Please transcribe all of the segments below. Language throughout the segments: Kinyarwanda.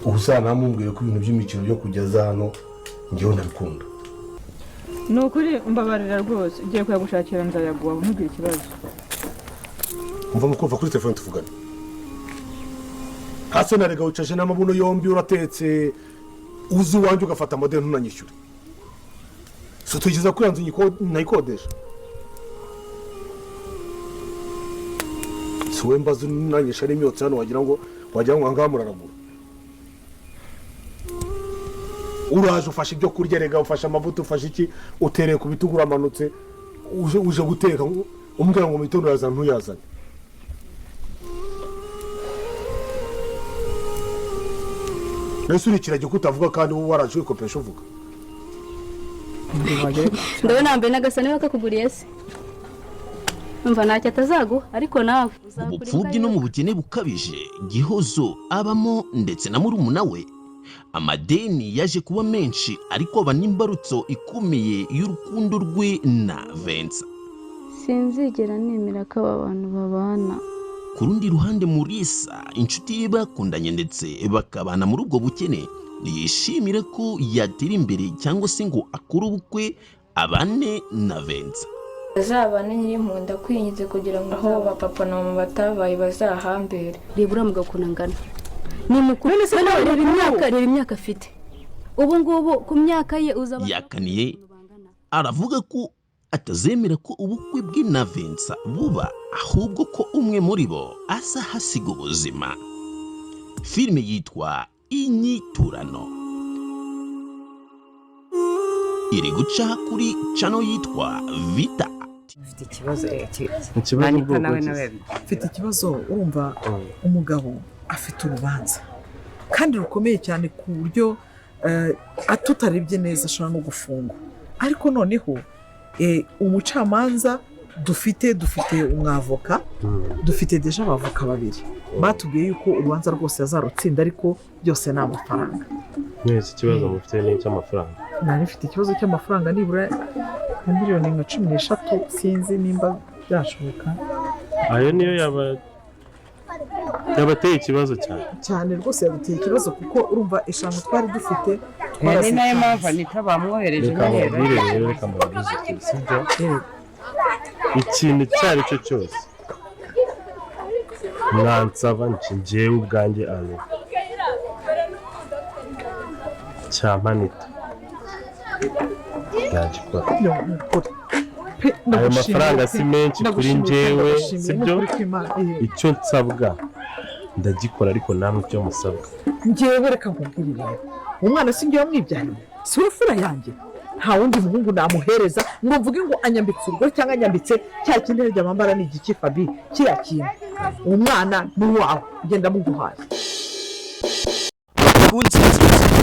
Uzanamumbwire ko ibintu by'imikino byo kugeza hano ngewe ntabikunda. Ni ukuri, mbabarira rwose, ugiye kuyagushakira nzayaguha, ntugire ikibazo. Umva mukumva kuri telefone tuvugane hasi. Narega wicaje n'amabuno yombi, uratetse, uzi iwanjye ugafata amadeni ntunanyishyure. Si tugeza kuri iyo nzu nayikodesha? Si wowe mbaza, unanyisha n'imyotsi hano, wagira ngo ahangaha muraragura. Uraje ufashe ibyo kurya, rega ufashe amavuta, ufashe iki, utereye ku bitugu, uramanutse, uje guteka, umbwira ngo mu gitondo urazana, ntuyazane. Mbese uri ikiragi ko utavuga kandi wowe waraje wikopesha uvuga? Ndabona wambaye n'agasa. Niba kakuguriye se, umva, ntacyo atazaguha, ariko nawe Mu bupfubyi no mu bukene bukabije Gihozo abamo ndetse na murumuna we, amadeni yaje kuba menshi, ariko aba n'imbarutso ikomeye y'urukundo rwe na Vincent. Sinzigera nemera ko aba bantu babana. Ku rundi ruhande, Murisa, inshuti ye bakundanye ndetse bakabana muri ubwo bukene, ntiyishimira ko yatera imbere cyangwa se ngo akore ubukwe abane na Vincent. Bazabane nyirinkunda kwinginze kugira ngo aho ba papa na mama batabaye bazahambere. Reba uriya mugabo ukuntu angana, ni mukuru. Noneho reba imyaka, reba imyaka afite ubu ngubu, ku myaka ye uzaba Yakaniye, aravuga ko atazemera ko ubukwe bwe na Vincent buba, ahubwo ko umwe muri bo azahasiga ubuzima. Filime yitwa Inyiturano, iri guca kuri channel yitwa Vita. Mfite ikibazo. Ikibazo Anita bwoko nawe ki nawe se? yabigize. Mfite ikibazo, urumva, umugabo afite urubanza kandi rukomeye cyane ku buryo tutarebye neza ashobora no gufungwa. Ariko noneho umucamanza dufite umwavoka, dufite déjà abavoka babiri batubwiye yuko urubanza rwose azarutsinda, ariko byose ni amafaranga. Mwese ikibazo mufite ni icy'amafaranga? Nari mfite ikibazo cy'amafaranga, nibura nka miliyoni nka 13, sinzi nimba byashoboka. Ayo niyo yaba yabateye ikibazo cyane? Cyane rwose, yaduteye ikibazo kuko urumva 5 twari dufite Ni nayo mpamvu twarazitanze. Anita bamwohereje Reka nyine. mbabwire rero, reka mbabwize ukuri, sibyo? Yego. Ikintu icyo ari cyo cyose mwansaba, njyewe ubwanjye ale cyampanita yagikora. No, ni ukuri. Pe, Ayo ndagushimiye mafaranga pe. si menshi kuri Ndagushimiye pe, njyewe, ndagushimiye, sibyo? ni ukuri kw'Imana, eh. Icyo nsabwa ndagikora, ariko namwe icyo musabwa. Njyewe reka nkubwire rero, umwana si njyewe wamwibyariye, si we fura yanjye. Nta wundi muhungu namuhereza ngo mvuge ngo anyambitse urugo cyangwa anyambitse cya kindi hirya bambara. Ni igiki, Fabi, kiriya kintu? Umwana ni uwawe, ngenda muguhaye. Kunzi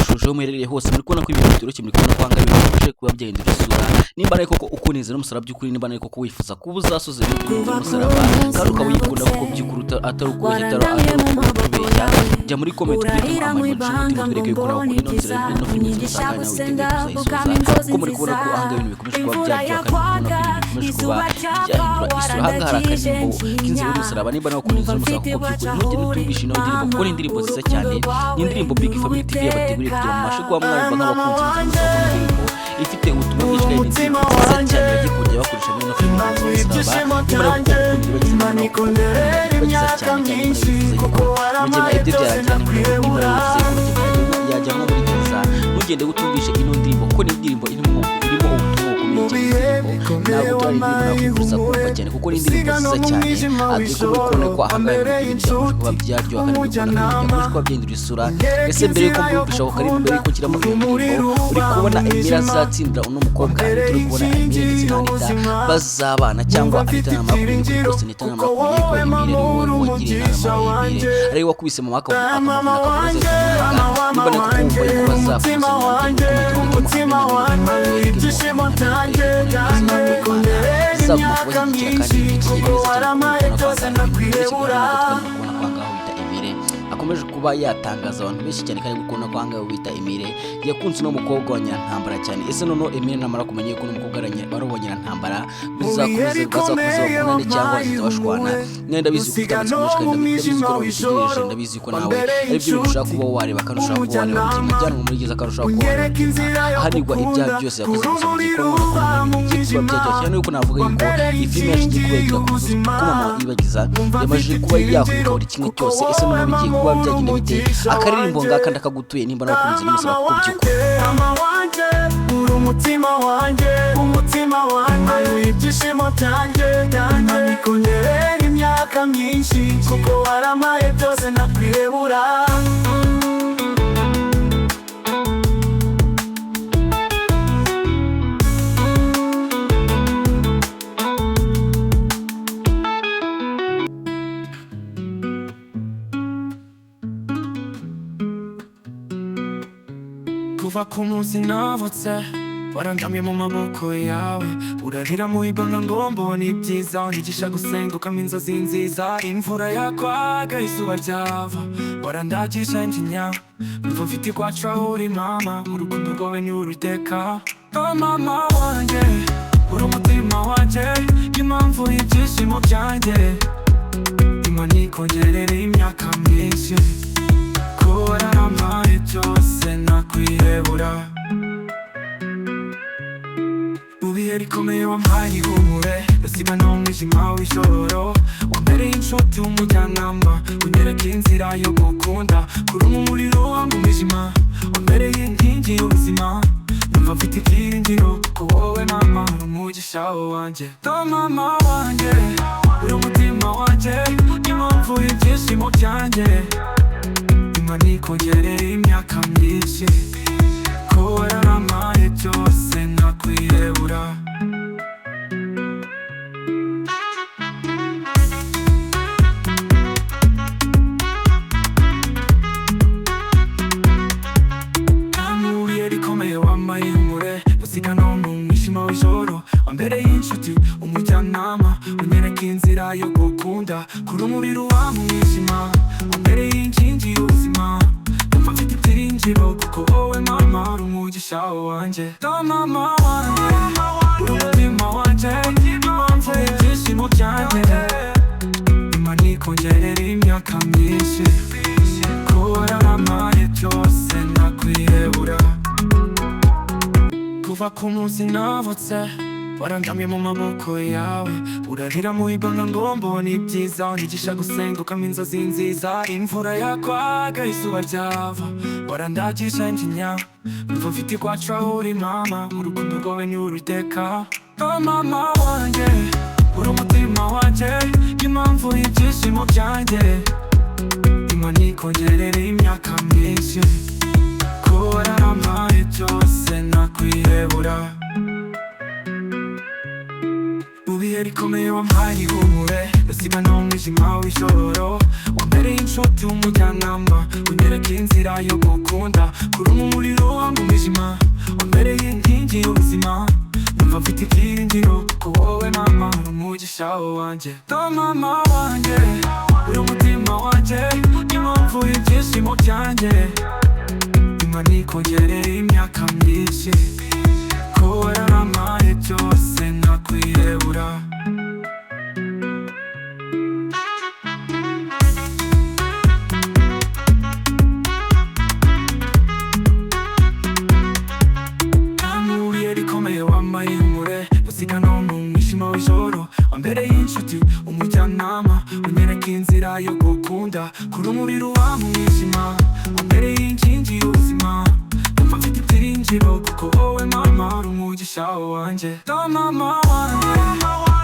ishusho muherereye hose, muri kubona ko ibintu bitoroshye, muri kubona ko ahangaha ibintu bikomeje kuba byahindura isura. Nimba ari koko ukuneze n'umusaraba by'ukuri, nimba ari koko wifuza kuba uzasoza ibintu by'umusaraba kandi ukaba uyikunda kuko by'ukuri atari ukubeshya, atari ukubeshya, jya muri comment utwereke ama emoji y'umutima, utwereke yuko nawe ukunda ino nzira, ino filime z'umusaraba, nawe witeguye kuzayisoza, kuko muri kubona ko ahangaha ibintu bikomeje kuba byaryoha kandi muri kubona ko ibintu bikomeje kuba byahindura isura. Ahangaha hari akaririmbo k'inzira y'umusaraba. Nimba nawe ukunda inzira y'umusaraba kuko by'ukuri, ntugende utumvishe ino ndirimbo, kuko ni indirimbo nziza cyane, ni indirimbo Big Family TV yabateguriye kugira ngo mubashe kuba mwayumva nk'abakunzi b'inzira y'umusaraba. Ni indirimbo ifite ubutumwa bwinshi kandi ni indirimbo nziza cyane bagiye kongera bakoresha muri ino filime y'umusaraba. Nimba nawe ukunda bagize cyane cyane, wifuza yuko mu gihe ibyo byarangira, nimba nawe wifuza yuko yajya nko muri gereza, ntugende utumvishe ino ndirimbo, kuko ni indirimbo irimo ubutumwa bukomeye cyane. Indirimbo ntabwo tuba indirimbo nakwifuza kumva cyane, kuko ni indirimbo nziza cyane. Dore ko muri kubona ko ahangaha ibintu byakomeje kuba byaryoha kandi muri kubona ko ibintu byakomeje kuba byahindura isura. Ese mbere yuko mbumvisha ako karirimbo, mbere yuko nshyiramo iyo ndirimbo, uri kubona Emira azatsindira uno mukobwa Anita? Uri kubona Emira ndetse na Anita bazabana, cyangwa Anita namara kumenya ukuri kose, Anita namara kumenya ko Emile ari wowe wagiriye inama mama wa Emile, ari we wakubise mama akamuvuna akamuroza, nimba nako kumva yuko bazakomeza, bizaguma kubashyigikira kandi bifite neza cyane, kubona ko ahangaha bita Emile akomeje. yakomeje kuba yatangaza abantu benshi cyane, kandi gukunda ko ahangaha bita Emile yakunze uno mukobwa wa Nyirantambara cyane. Ese noneho Emile namara kumenya yuko uno mukobwa ari uwa Nyirantambara, bizakomeza bazakomeza bakundane cyangwa bazahita bashwana? Nawe ndabizi ko ufite amatsiko menshi, kandi ndabizi ko nawe ubitegereje, ndabizi ko nawe ari byo bintu ushaka kuba wareba, kandi ushaka kuba wareba mu kintu ajyanwa muri gereza, kandi ushaka kuba wareba ahanirwa ibyaha byose yakoze. Gusa mu gihe kubona ko bigiye kuba byaryoshye cyane, yuko navuga yuko iyi filime yacu igiye kuba yagira ku mama Iribagiza yamaze kuba yakwibuka buri kimwe cyose. Ese noneho bigiye kuba byagenda bite? Akaririmbo ngaka ndakagutuye, nimba nakunze nimusaba kubyukora. Mama wanjye, uri umutima wanjye, umutima wanjye, uri ibyishimo byanjye, byanjye, bikongerera imyaka myinshi, kuko waramaye byose nakwihebura. Kuva ku munsi navutse, warandamye mu maboko yawe, urarira mu ibanga ngo mbone ibyiza, unyigisha gusenga ukampa inzozi nziza. Imvura yakwaga, izuba ryava, warandagisha injinya, mva mfite ikwacu aho uri mama, urukundo rwawe ni uruteka. Oh mama wanjye, uri umutima wanjye, impamvu y'ibyishimo byanjye, Imana ikongerera imyaka myinshi, ko wararampaye byose nakwihebura. Mu bihe bikomeye wampaye ihumure, ndasiba n'umwijima w'ijoro, wambereye inshuti umujyanama, unyereka inzira yo gukunda, kuri umuriro wanga umwijima, wambereye inkingi y'ubuzima, numva mfite ibyiringiro ko wowe mama uri umugisha wanjye. Oh mama wanjye, uri umutima wanjye, impamvu y'ibyishimo byanjye, Imana ikongerera imyaka myinshi, ko wararamaye byose nakwihebura. Mu bihe bikomeye wampaye ihumure, usiga no mu mwijima w'ijoro, wambereye inshuti umujyanama, unyereka inzira yo gukunda, kuri umuriro wa mu mwijima, wambereye inkingi y'ubuzima, numva mfite ibyiringiro kuko wowe mama uri umugisha wanjye. Oh mama wanjye, uri umutima wanjye, impamvu y'ibyishimo byanjye, Imana ikongerera imyaka myinshi, ko wararamaye byose nakwihebura. Kuva ku munsi navutse, warandamye mu maboko yawe, urarira mu ibanga ngo mbone ibyiza, unyigisha gusenga ukampa inzozi nziza. Imvura yakwaga, izuba ryava, warandagisha injinya, mva mfite ikwacu aho uri mama, urukundo rwawe ni uruteka. Oh mama wanjye, uri umutima wanjye, impamvu y'ibyishimo byanjye, Imana ikongerera imyaka myinshi, ko wararamaye byose nakwihebura. Mu bihe bikomeye wampaye ihumure, ndasiba n'umwijima w'ijoro, wambereye inshuti umujyanama, unyereka inzira yo gukunda, kuri umuriro wanga umwijima, wambereye inkingi y'ubuzima, numva mfite ibyiringiro ko wowe mama uri umugisha wanjye. Oh mama wanjye, uri umutima wanjye, impamvu y'ibyishimo byanjye, Imana ikongerera imyaka myinshi, ko wararamaye byose nakwihebura. Mu bihe bikomeye wampaye ihumure, usiga no mu mwijima w'ijoro, wambereye inshuti umujyanama, unyereka inzira yo gukunda, kuri umuriro wa mu mwijima, wambereye inkingi y'ubuzima, numva mfite ibyiringiro kuko wowe mama uri umugisha wanjye. Oh mama wanjye,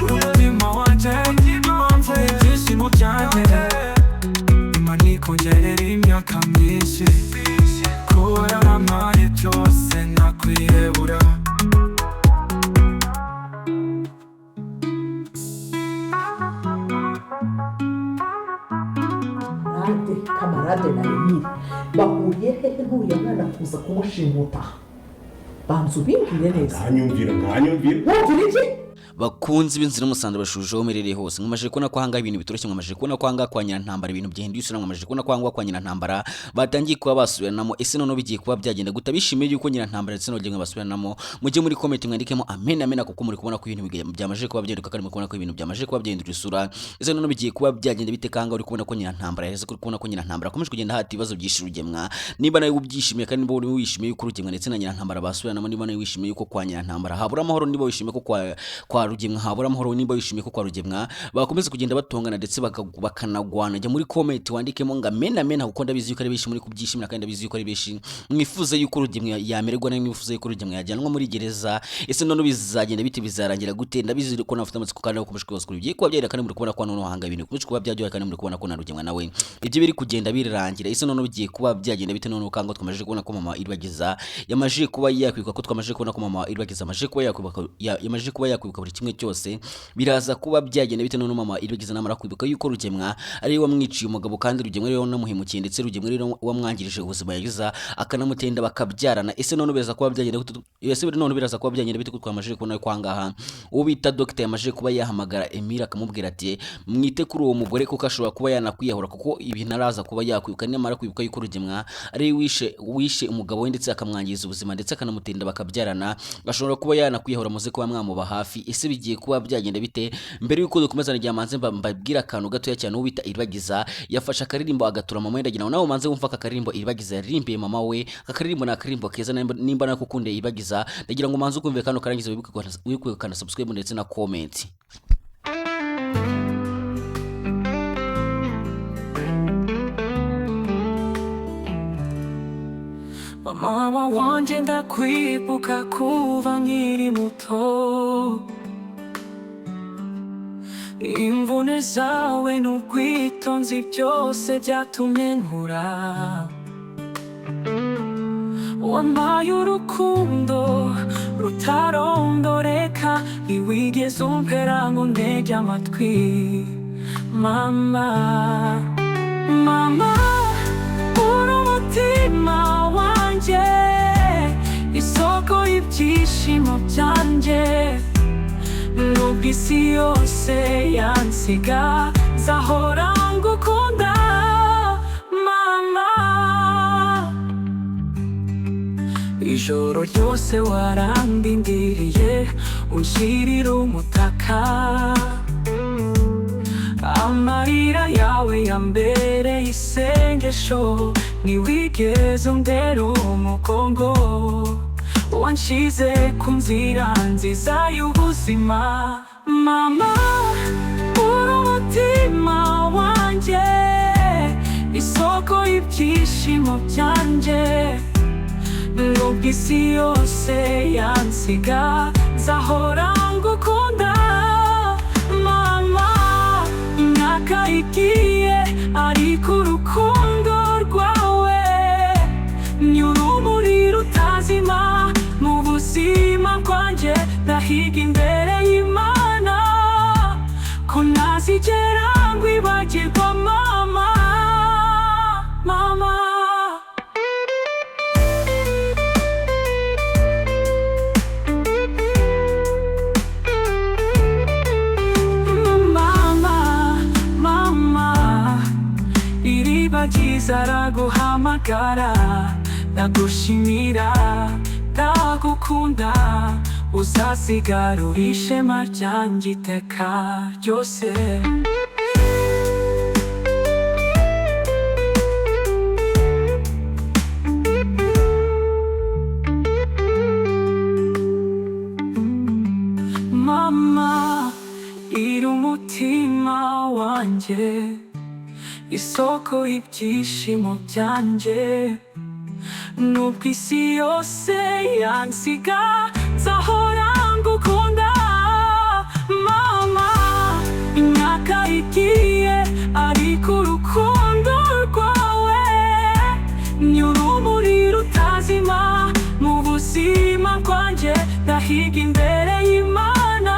uri umutima wanjye, impamvu y'ibyishimo byanjye, Imana ikongerera imyaka myinshi, ko wararamaye byose nakwihebura. Kamarade na Emile bahuriye hehe n'uriya mwana kuza kumushimuta? Banza ubimbwire neza. Ntanyumvira, ntanyumvira. Wumvira iki? Bakunzi b'inzira y'umusaraba, bashuje aho muherereye hose, mwamaze kubona ko ahangaha ibintu bitoroshye. Mwamaze kubona ko ahangaha kwa Nyirantambara ibintu byahinduye isura. Mwamaze kubona ko ahangaha kwa Nyirantambara batangiye kuba basubiranamo. Ese noneho bigiye kuba byagenda gute? Bishimiye yuko Nyirantambara ndetse n'Abagenga basubiranamo, mujye muri comment mwandikemo amen, amen, kuko muri kubona ko ibintu byamaze kuba byahinduka, kandi muri kubona ko ibintu byamaze kuba byahindura isura. Ese noneho bigiye kuba byagenda bite? Kanga uri kubona ko Nyirantambara yaheze, uri kubona ko Nyirantambara akomeje kugenda hata ibibazo byinshi Rugemwa. Niba nawe ubyishimiye, kandi niba uri wishimiye yuko Rugemwa ndetse na Nyirantambara basubiranamo, niba nawe wishimiye yuko kwa Nyirantambara habura amahoro, niba wishimiye ko kwa Rugemwa habura amahoro, niba wishimiye ko kwa Rugemwa bakomeza kugenda batongana ndetse bakanagwana, jya muri comment wandikemo ngo amen, amen, kuko ndabizi yuko ari benshi muri kubyishimira, kandi ndabizi yuko ari benshi mwifuza yuko Rugemwa yamererwa nabi, mwifuza yuko Rugemwa yajyanwa muri gereza. Ese none bizagenda bite? Bizarangira gute? Ndabizi ko nafite amatsiko kandi ukomeje kwibaza kuri bigiye kuba byera, kandi muri kubona ko noneho hanga ibintu bikomeje kuba byaryoha, kandi muri kubona ko na Rugemwa nawe ibyo biri kugenda birangira. Ese none bigiye kuba byagenda bite? Noneho kanga twamaze kubona ko mama Iribagiza yamaze kuba yakwibuka, ko twamaze kubona ko mama Iribagiza amaze kuba yakwibuka, yamaze kuba yakwibuka buri kimwe cyose. Biraza kuba byagenda bite noneho mama Iribagiza namara kwibuka yuko Rugemwa ari we wamwiciye umugabo, kandi Rugemwa ari we wanamuhemukiye, ndetse Rugemwa ari we wamwangirije ubuzima, yagiza akanamutenda bakabyarana? Ese none biraza kuba byagenda gute? Ese none biraza kuba byagenda bite ko twamaze kubona ko ahangaha uwo bita Dr yamaze kuba yahamagara Emile akamubwira ati mwite kuri uwo mugore kuko ashobora kuba yanakwiyahura, kuko ibintu araza kuba yakwibuka nyamara kwibuka yuko Rugemwa ari we wishe umugabo we ndetse akamwangiza ubuzima ndetse akanamutenda bakabyarana, ashobora kuba yanakwiyahura, muze kuba mwamuba hafi. Ese bigiye kuba byagenda bite? Mbere yuko dukomeza nagira manze mbabwira akantu gatoya cyane. Uwo bita Iribagiza yafashe akaririmbo agatura mama we. Ndagira ngo nawe umanze wumva aka karirimbo Iribagiza yaririmbiye mama we. Aka karirimbo ni akaririmbo keza. Nimba nakukunde Iribagiza, ndagira ngo umanze ukumve kano karangiza, wibuke gukanda subscribe ndetse na comment. Mama wanje, ndakwibuka kuva nkiri muto. Imvune zawe n'ubwitonzi byose byatumye nkura. Wampaye urukundo rutarondoreka, ntiwigeze umpera ngo ntege amatwi. Mama, mama, uri umutima wanjye, isoko y'ibyishimo byanjye. Nubwo isi yose yansiga, nzahora ngukunda, mama. Ijoro ryose warandindiriye, unshyirira umutaka. Amarira yawe yambereye isengesho, ntiwigeze undera umugongo. Wanshyize ku nzira nziza y'ubuzima. Mama, uri umutima wanjye, isoko y'ibyishimo byanjye. Nubwo isi yose yansiga, nzahora ngukunda, mama. Imyaka igiye, ariko urukundo rwawe ni urumuri rutazima mu buzima bwanjye. Ndahiga imbere y'Imana ko ntazigera nkwibagirwa, mama, mama. Mama, mama, Iribagiza araguhamagara. Ndagushimira, ndagukunda, uzasigara uri ishema ryanjye iteka ryose. Mama, iri umutima wanjye, isoko y'ibyishimo byanjye. Nubwo isi yose yansiga, nzahora ngukunda, mama. Imyaka igiye, ariko urukundo rwawe ni urumuri rutazima mu buzima bwanjye. Ndahiga imbere y'Imana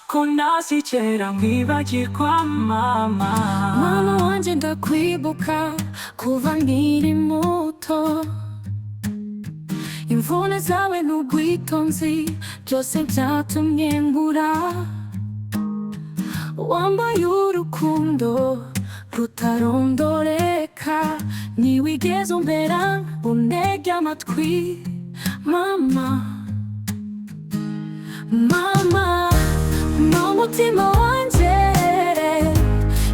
ko ntazigera nkwibagirwa, mama. Mama wanjye, ndakwibuka kuva nkiri muto. Imvune zawe n'ubwitonzi byose byatumye ngura. Wambaye urukundo rutarondoreka, ntiwigeze umbera untege amatwi mama. Mama ni umutima wanjye,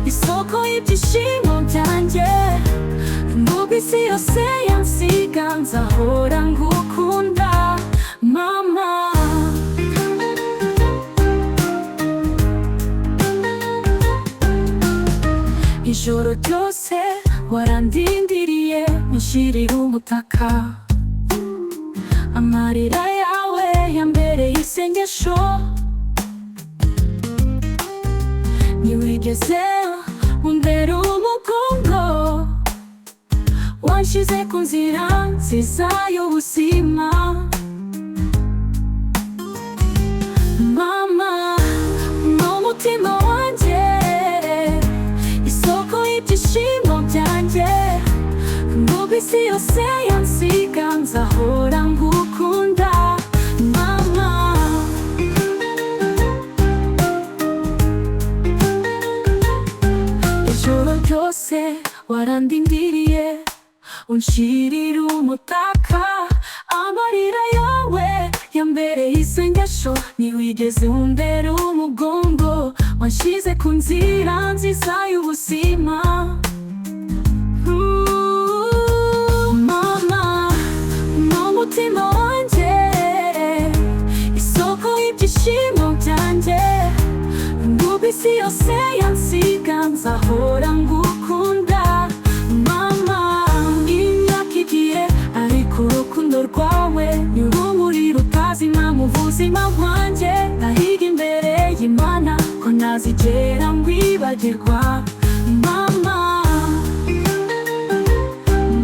isoko y'ibyishimo byanjye. Nubwo isi yose yansiga nzahora ngukunda mama. Ijoro ryose warandindiriye unshyirira umutaka, amarira yawe yambereye isengesho. Ntiwigeze umbera umugongo, wanshyize ku nzira nziza y'ubuzima. Mama ni umutima wanjye, isoko y'ibyishimo byanjye. Nubwo isi yose yansiga nzahora ngukunda mama. Ijoro ryose warandindiriye unshyirira umutaka, amarira yawe yambereye isengesho. Ntiwigeze umbera umugongo, wanshyize ku nzira nziza y'ubuzima. Mama ni umutima wanjye, isoko y'ibyishimo byanjye. Nubwo isi yose yansiga nzahora ngukunda mama. Imyaka igiye ariko urukundo rwawe ni urumuri rutazima mu buzima bwanjye. Ndahiga imbere y'Imana ko ntazigera nkwibagirwa mama.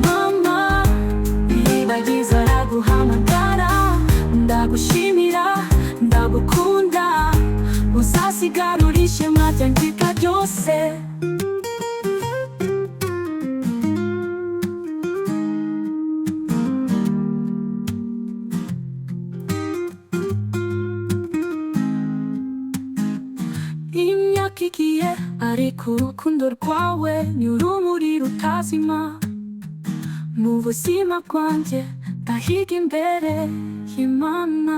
Mama yibagiza araguhamagara, ndagushimira ndagukunda, uzasigara uri ishema ryanjye iteka ryose. Imyaka igiye ariko urukundo rwawe ni urumuri rutazima mu buzima bwanjye. Ndahiga imbere y'Imana.